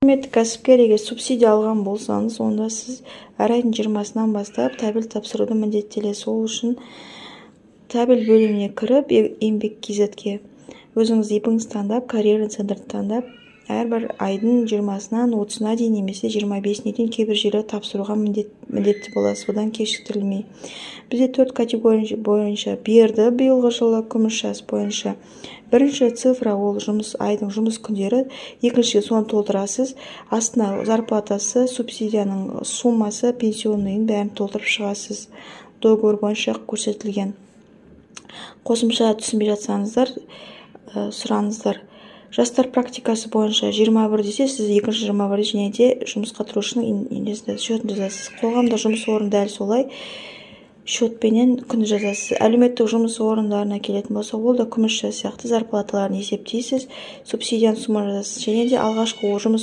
Құрметті кәсіпкер, егер субсидия алған болсаңыз, онда сіз әр айдың 20-сынан бастап табель тапсыруды міндеттелесіз. Ол үшін табель бөліміне кіріп, еңбек kz-ке өзіңіз ИП-іңізді таңдап, карьерный центрді таңдап, әрбір айдың 20-сынан 30-ына дейін немесе 25-іне дейін кейбір жерлерде тапсыруға міндетті боласыз, одан кешіктірілмей. Бізде төрт категория бойынша берді биылғы жылы. Күміс жас бойынша бірінші цифра ол жұмыс айдың жұмыс күндері, екінші соны толтырасыз, астына зарплатасы, субсидияның суммасы, пенсионныйын, бәрін толтырып шығасыз, договор бойынша көрсетілген. Қосымша түсінбей жатсаңыздар, сұраңыздар. Жастар практикасы бойынша 21 десе, сіз екінші 21 және де жұмысқа тұрушының счетын жазасыз. Қоғамда жұмыс орны дәл солай счетпенен күн жазасыз. Әлеуметтік жұмыс орындарына келетін болса, ол да күміс жас сияқты зарплаталарын есептейсіз, субсидияның суммасын жазасыз және де алғашқы жұмыс